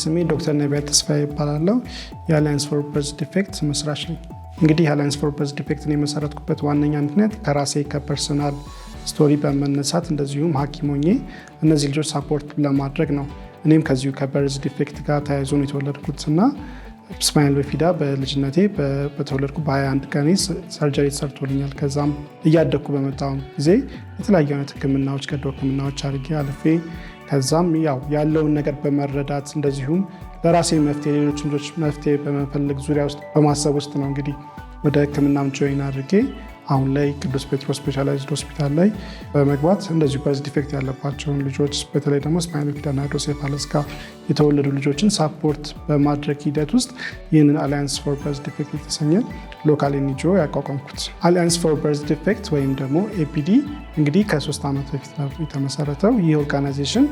ስሜ ዶክተር ነቢያት ተስፋዬ ይባላለሁ። የ Alliance for Birth Defect መስራች ነኝ። እንግዲህ Alliance for Birth Defect ን የመሰረትኩበት ዋነኛ ምክንያት ከራሴ ከ personal story በመነሳት እንደዚሁም ሐኪም ሆኜ እነዚህ ልጆች support ለማድረግ ነው። እኔም ከዚሁ ከ birth defect ጋር ተያይዞ ነው የተወለድኩት እና spina bifida በልጅነቴ በተወለድኩ በ21 ቀኔ surgery ተሰርቶልኛል። ከዛም እያደግኩ በመጣው ጊዜ የተለያዩ አይነት ሕክምናዎች፣ ቀዶ ሕክምናዎች አድርጌ አልፌ ከዛም ያው ያለውን ነገር በመረዳት እንደዚሁም ለራሴ መፍትሄ፣ ሌሎች ልጆች መፍትሄ በመፈለግ ዙሪያ ውስጥ በማሰብ ውስጥ ነው እንግዲህ ወደ ሕክምናም join አድርጌ አሁን ላይ ቅዱስ ጴጥሮስ specialized ሆስፒታል ላይ በመግባት እንደዚሁ birth defect ያለባቸውን ልጆች፣ በተለይ ደግሞ spina bifida ና hydrocephalus ጋር የተወለዱ ልጆችን support በማድረግ ሂደት ውስጥ ይህንን Alliance for Birth Defect የተሰኘ local NGO ያቋቋምኩት። Alliance for Birth Defect ወይም ደግሞ ABD እንግዲህ ከ3 ዓመት በፊት ነው የተመሰረተው። ይህ organization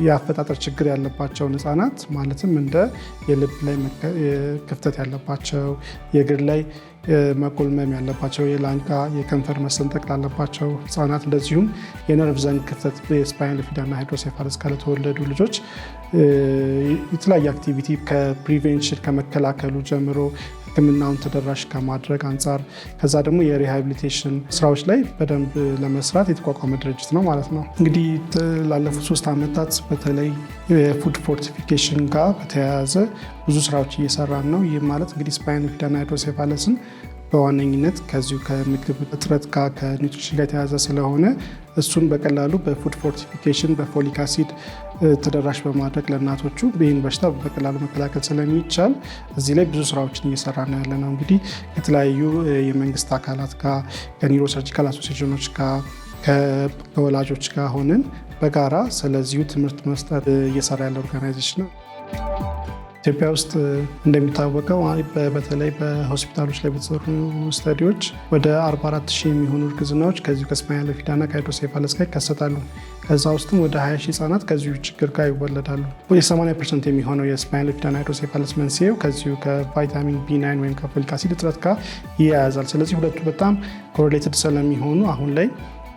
የአፈጣጠር ችግር ያለባቸውን ህጻናት፣ ማለትም እንደ የልብ ላይ ክፍተት ያለባቸው፣ የእግር ላይ መቆልመም ያለባቸው፣ የላንቃ የከንፈር መሰንጠቅ ላለባቸው ህጻናት፣ እንደዚሁም የነርቭ ዘንግ ክፍተት የ spina bifida ና hydrocephalus ጋር ለተወለዱ ልጆች የተለያየ activity ከ prevention ከመከላከሉ ጀምሮ ሕክምናውን ተደራሽ ከማድረግ አንጻር፣ ከዛ ደግሞ የ rehabilitation ስራዎች ላይ በደንብ ለመስራት የተቋቋመ ድርጅት ነው ማለት ነው። እንግዲህ ላለፉት 3 ዓመታት በተለይ የ food fortification ጋር በተያያዘ ብዙ ስራዎች እየሰራን ነው። ይህ ማለት እንግዲህ spina bifida ና hydrocephalus ን በዋነኝነት ከዚሁ ከምግብ እጥረት ጋር፣ ከ nutrition ጋር የተያያዘ ስለሆነ እሱን በቀላሉ በ food fortification በ folic acid ተደራሽ በማድረግ ለእናቶቹ ይህን በሽታ በቀላሉ መከላከል ስለሚቻል እዚህ ላይ ብዙ ስራዎችን እየሰራ ነው ያለ ነው። እንግዲህ ከተለያዩ የመንግስት አካላት ጋር፣ ከ neurosurgical association ኖች ጋር፣ ከወላጆች ጋር ሆነን በጋራ ስለዚሁ ትምህርት መስጠት እየሰራ ያለ organization ነው። ኢትዮጵያ ውስጥ እንደሚታወቀው በተለይ በሆስፒታሎች ላይ በተሰሩ study ዎች ወደ 44 ሺህ የሚሆኑ እርግዝናዎች ከዚሁ ከ spina bifida ና ከ hydrocephalus ጋር ይከሰታሉ። ከዛ ውስጥም ወደ 20 ሺህ ህጻናት ከዚሁ ችግር ጋር ይወለዳሉ። የ80% የሚሆነው የ spina bifida ና hydrocephalus መንስኤው ከዚሁ ከ vitamin B9 ወይም ከ folic acid እጥረት ጋር ይያያዛል። ስለዚህ ሁለቱ በጣም correlated ስለሚሆኑ አሁን ላይ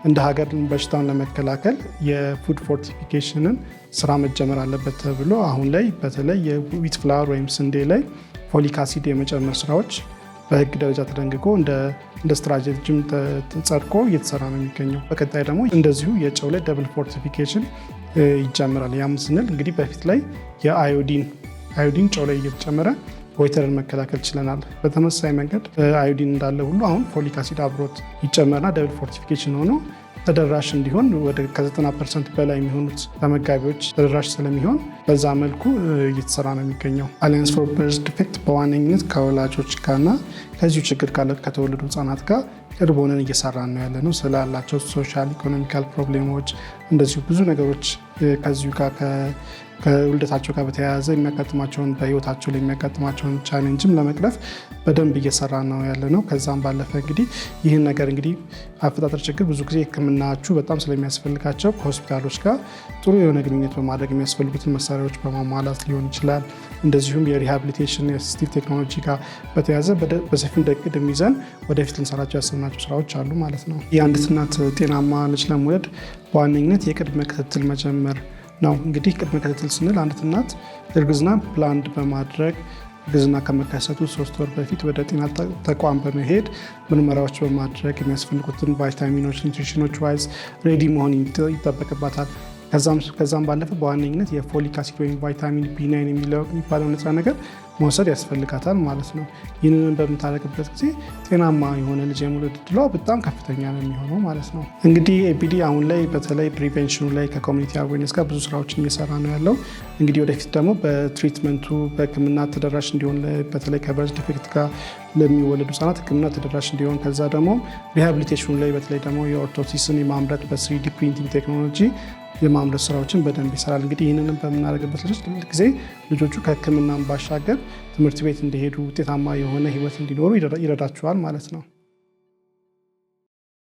እንደ ሀገር በሽታውን ለመከላከል የ food fortification ን ስራ መጀመር አለበት ተብሎ አሁን ላይ በተለይ የ wheat flour ወይም ስንዴ ላይ folic acid የመጨመር ስራዎች በህግ ደረጃ ተደንግጎ እንደ ስትራቴጂም ጸድቆ እየተሰራ ነው የሚገኘው። በቀጣይ ደግሞ እንደዚሁ የጨው ላይ double fortification ይጀምራል። ያም ስንል እንግዲህ በፊት ላይ የ iodine ጨው ላይ እየተጨመረ goiter ን መከላከል ችለናል። በተመሳሳይ መንገድ አዮዲን እንዳለ ሁሉ አሁን folic acid አብሮት ይጨመርና double fortification ሆኖ ተደራሽ እንዲሆን ወደ ከ90% በላይ የሚሆኑት ተመጋቢዎች ተደራሽ ስለሚሆን በዛ መልኩ እየተሰራ ነው የሚገኘው። Alliance for Birth Defect በዋነኝነት ከወላጆች ጋርና ከዚሁ ችግር ጋር ከተወለዱ ህጻናት ጋር ቅርብ ሆነን እየሰራን ነው ያለ ነው። ስላላቸው social economical problem ኦች፣ እንደዚሁ ብዙ ነገሮች ከዚሁ ጋር ከውልደታቸው ጋር በተያያዘ የሚያጋጥማቸውን፣ በህይወታቸው ላይ የሚያጋጥማቸውን challenge ም ለመቅረፍ በደንብ እየሰራ ነው ያለ ነው። ከዛም ባለፈ እንግዲህ ይህን ነገር እንግዲህ አፈጣጠር ችግር ብዙ ጊዜ ሕክምናዎቹ በጣም ስለሚያስፈልጋቸው ከሆስፒታሎች ጋር ጥሩ የሆነ ግንኙነት በማድረግ የሚያስፈልጉትን መሳሪያዎች በማሟላት ሊሆን ይችላል። እንደዚሁም የ rehabilitation የ assistive technology ጋር በተያያዘ በሰፊው እንደ እቅድም ይዘን ወደፊት ልንሰራቸው ያሰብናቸው ስራዎች አሉ ማለት ነው። የአንዲት እናት ጤናማ ልጅ ለመውለድ በዋነኝነት የቅድመ ክትትል መጀመር ነው። እንግዲህ ቅድመ ክትትል ስንል አንዲት እናት እርግዝና planned በማድረግ እርግዝና ከመከሰቱ 3 ወር በፊት ወደ ጤና ተቋም በመሄድ ምርመራዎች በማድረግ የሚያስፈልጉትን ቫይታሚኖች፣ nutrition ኖች wise ready መሆን ይጠበቅባታል። ከዛም ባለፈ በዋነኝነት የ folic acid ወይም vitamin B9 የሚባለው ንጥረ ነገር መውሰድ ያስፈልጋታል ማለት ነው። ይህንን በምታደርግበት ጊዜ ጤናማ የሆነ ልጅ የመውለድ እድሏ በጣም ከፍተኛ ነው የሚሆነው ማለት ነው። እንግዲህ ABD አሁን ላይ በተለይ prevention ኑ ላይ ከ community awareness ጋር ብዙ ስራዎችን እየሰራ ነው ያለው። እንግዲህ ወደፊት ደግሞ በ treatment ኡ በሕክምና ተደራሽ እንዲሆን፣ በተለይ ከ birth defect ጋር ለሚወለዱ ህጻናት ሕክምና ተደራሽ እንዲሆን፣ ከዛ ደግሞ rehabilitation ኑ ላይ በተለይ ደግሞ የ orthosis ን የማምረት በ 3D printing technology የማምረት ስራዎችን በደንብ ይሰራል። እንግዲህ ይህንንም በምናደርግበት ጊዜ ልጆቹ ከህክምናም ባሻገር ትምህርት ቤት እንዲሄዱ፣ ውጤታማ የሆነ ህይወት እንዲኖሩ ይረዳቸዋል ማለት ነው።